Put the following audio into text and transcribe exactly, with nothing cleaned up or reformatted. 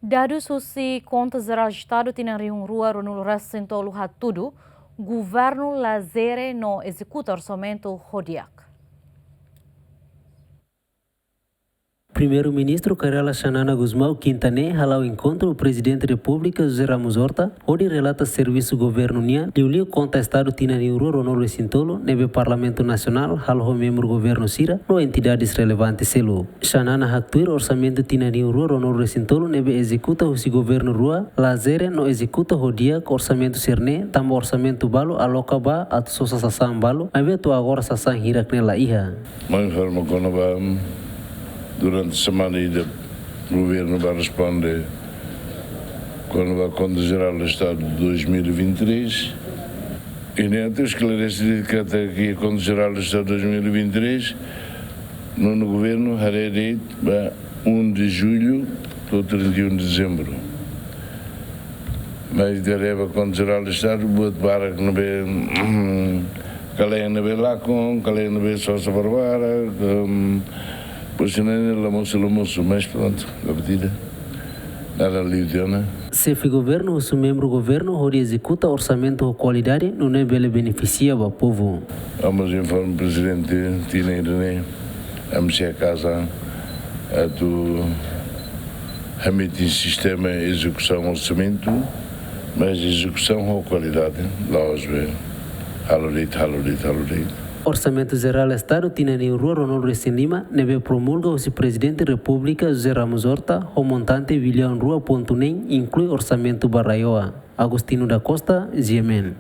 Dadus husi Konta Jerál Estadu tinan rihun rua ruanulu resin tolu hatudu, governu la jere no ezekuta orsamentu ho di'ak. Primeiru-Ministru Kay Rala Xanana Gusmão, kinta ne'e, hala'o enkontru ho Prezidente Repúblika José Ramos Horta, hodi relata servisu governu nian, liuliu Konta Estadu tinan rihun rua ruanulu resin tolu, ne'ebé Parlamentu Nasionál halo ho membru governu sira no entidades relevante seluk. Xanana haktuir orsamentu tinan rihun rua ruanulu resin tolu ne'ebé ezekuta husi governu rua, la jere no ezekuta ho di'ak orsamentu sira-ne'e, tanba orsamentu balu aloka ba atu sosa sasán balu, maibé to'o agora sasán hirak-ne'e la iha. Mai informa kona-ba durante semana ida governu ba responde kona-ba Konta Jerál do Estadu dois mil e vinte e três. I ne'e atu esklarese de'it katak Konta Jerál do Estadu dois mil e vinte e três, nono governu haree de'it ba um de julho to'o trinta e um de dezembro. Mas ita haree ba Konta Jerál do Estadu, buat barak ne'ebé, kalen ne'ebé lakon, kalen ne'ebé sosa barbarak, hum, por sinal ne'e la mosu, la mosu, mas prontu, la partida. Nada liu tiha ona. Xefe governu husu membru governu hodi ezekuta orsamentu ho kualidade, nune'e bele benefisia ba povu. Ha'u mós informa Prezidente tinan ida-ne'e, ami sei hakaas an atu hametin sistema ezekusaun orsamentu, mas ezekusaun ho kualidade, la'ós be halo de'it, halo de'it, halo de'it. Orsamentu Jerál Estadu tinan rihun rua ruanulu resin lima, ne'ebé promulga husi Prezidente Repúblika José Ramos Horta, ho montante biliaun rua pontu neen, inklui orsamentu ba RAEOA. Agostinho da Costa, G M N.